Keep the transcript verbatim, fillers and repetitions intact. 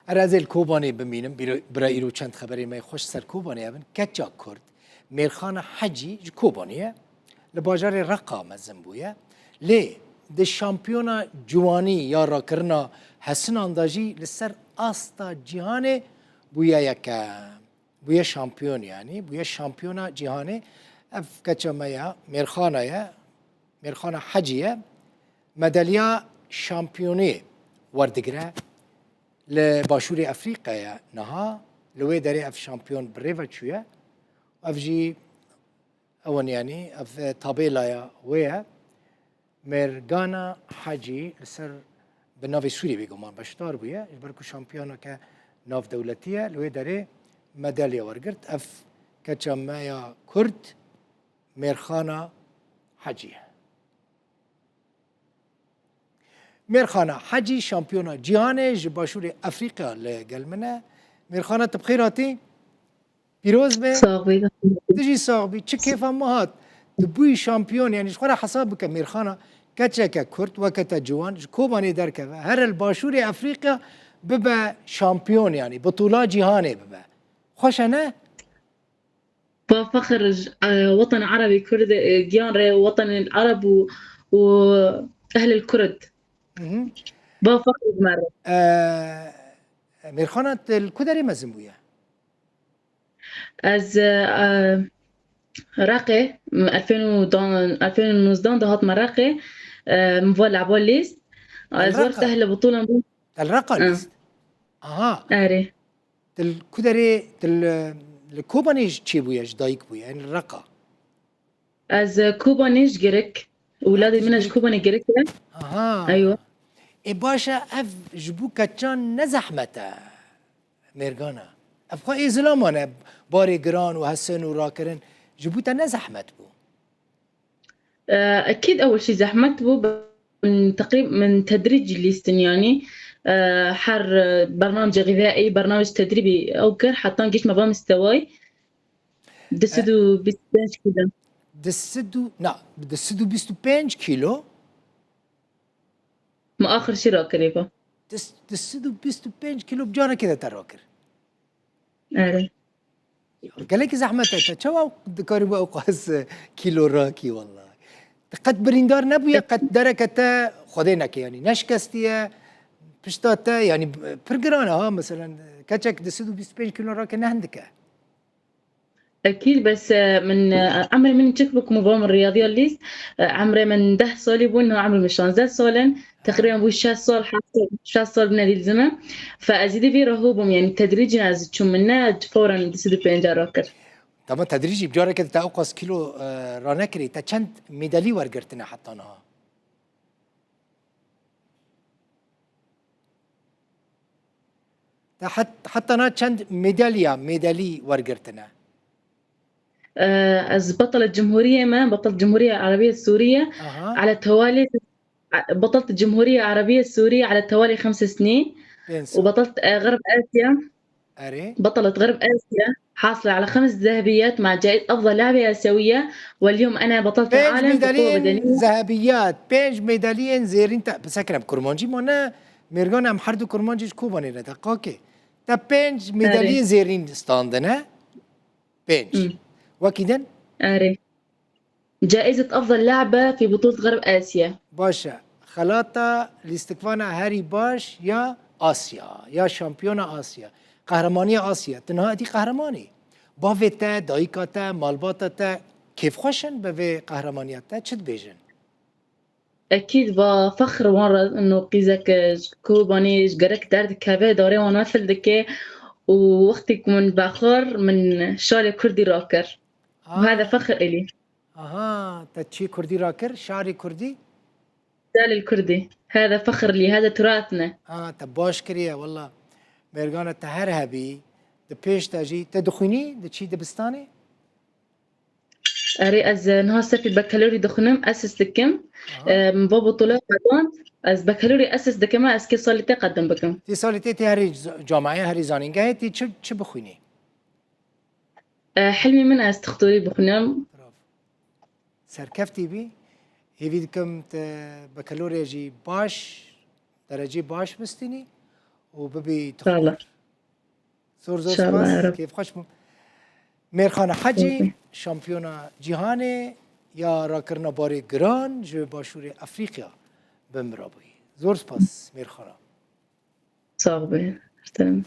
Erê, ez ê li Kobanê bimînim. Bîro-, bira îro çend xeberê me xweş ser Kobanê hebin. Keça Kurd, Mêrxana Hecî ji Kobanê ye. Li bajarê Reqa mezin bûye. Lê di şampiyona ciwanî ya rakirina hesinan de jî li ser asta cîhanê bûye yekem. Bûye şampiyon yanî. Bûye şampiyona cîhanê. Ev keça me ya, Mêrxana ye. Mêrxana Hecî ye. Medalya şampiyonê werdigire. Li Başûrê Efrîqya ye niha. Li wê derê ev şampiyon bi rê ve çûye. Ev jî ew in, yanî ev, e, tabêlaya wê ye. Mêrgana Hecî li ser, bi navê Sûrî bêguman beşdar bûye. Ji ber ku şampiyoneke navdewletî ye, li wê derê medalya wergirt. Ev keça me ya Kurd, Mêrxana Hecî ye. Mêrxana Hecî şampiyona cîhanê ji Başûrê Efrîqya li gel min e. Mêrxana, tu bi xêr hatî. Pîroz be. Sax bî. Tu jî sax bî. Çi kêfa me hat. Tu bûyî şampiyon, yanî ji xwe re hesab bike Mêrxana, keçeke Kurd, weke te ciwan, ji Kobanê derkeve, here li Başûrê Efrîqya bibe şampiyon, yanî bitûla cîhanê bibe. Xweş e, ne? Ba fexir ji, e, weten erebî kurd, e, giyan re weten ereb û, û ehlil kurd. Mhm. Ba fexir ji me re. E, Mêrxana, tu li ku derê mezin bûye? Ez, e, Reqê, elfên û nozdan, elfên û nozdan de hatime Reqê, e, min va leba lîst. Ez Reqa? Wextê li bitolan bûm. Te li Reqa Hı. lîst? Aha. Erê. Tu li ku derê, tu li, li Kobanê çêbûye, ji dayik bûye, yani Reqa? Ez, e, Kobanê ji Girik. Wîladê min e ji Kobanê Girik e. Aha. Eywa. Ê baş e, ev ji bo keçan ne zehmet e, Mêrgana? Ev xwe ê zilaman e, barê giran û hesin û rakirin. Ji bo te ne zehmet bû? E, ekîd ewil şî zehmet bû. Min teqrîb-, min tedrîc lîstin yanî. E, her, e, bernamecê xîzayî, bernamec tedrîbî ew kir, heta gihîştme va mistewayî. Du sed û bîst û pênc kîlo. Du sed û, na, du sed û bîst û pênc kîlo? Me axir şî rakirî va. Du, du sed û bîst û pênc kîlo bi carekê de te rakir? Erê. Gelekî zehmet e te. Çawa dikarî bi ew qas kîlo rakî wellahî? Te qet birîndar nebûye, qet dereke te Xwedê neke, yanî ne şikestiye, pişta te, yanî pir giran e ha, meselen, keçek du sed û bîst û pênc kîlo rake ne hindik e. Ekîd, bes, e, min, e, emrê min çik bû ku min va min riyadiya lîst, e, emrê min deh salî bû, niha emrê min şazdeh sal in. Teqrîben bû şeş sal, heft sal, şeş sal bûne dîlzime. Fe ez êdî vî re hû bûm, yanî tedrîcî ez çûm, min ne fewren du sed û pêncî rakir. Tamam, tedrîcî, bi careke te ew qas kîlo, e, ranekirî, te çend medalî wergirtine heta niha? Te het-, heta niha çend medalya, medalî wergirtine? Ee, ez بطلة جمهورية me, بطلة جمهورية عربية سورية Aha. على التوالي, بطلة جمهورية عربية سورية على التوالي خمس سنين, Pênc sal. وبطلت، آه، غرب آسيا. Erê. بطلة غرب آسيا، حاصلة على خمس ذهبيات مع جائزة أفضل لاعبة آسيوية، واليوم أنا بطلة Pênc العالم في قوة medaliyên بدنية. Zehebiyat, pênc medaliyên zêrîn te, pisekirem kurmancî ma ne, Mêrgan, em her du kurmancî ji Kobanê re de, qakê. Te pênc Erê. medaliyên zêrîn standine, pênc. Hı. Wekî din? Erê. جائزة أفضل لاعبة في بطولة غرب آسيا. Baş e. Xelata lîstikvana herî baş ya Asya, ya şampiyona Asya, qehremaniya Asya. Tu niha êdî qehreman î. Bavê te, dayika te, malbata te kêfxweş in bi vê qehremaniyê te. Çi dibêjin? Ekîd va fexr wan re, ino qîzek ji Kobanê ji gerek derdikeve, darê wan ne fil dike û wextê ku min vexwar, min şalê kurdî rakir. Û hede Ah. fexr elî. Aha, te çî kurdî rakir? Şarê kurdî? Şalê kurdî. Hede fexr lî, hede turatne. Ha, te baş kiriye, wela. Mêrgana, te her hebî, di pêş te jî, te dixwînî, diçî dibistanê? Erê, ez, e, niha serfî bekalorî dixwînim, esis dikim. Aha. E, min va botole qedand. Ez bekalorî esis dikim, ez kê salê tê qedim bikim. Tê salê tê, tê herî z-, cameye, herî zanîngehê, tê çi, çi bixwînî? E, hilmê min ez tixtorî bixwînim. Bravo. Serkeftî bî. Hêvî dikim te bekalorê jî baş, derecê baş bistînî. û bibî Sağ ol. Zor zor spas. Kêfxweş bûm. Mêrxana Hecî, şampiyona cîhanê ya rakirina barê giran ji Başûrê Efrîqya bi min re bûyî. Zor spas Mêrxana. Sağ be. Ertem.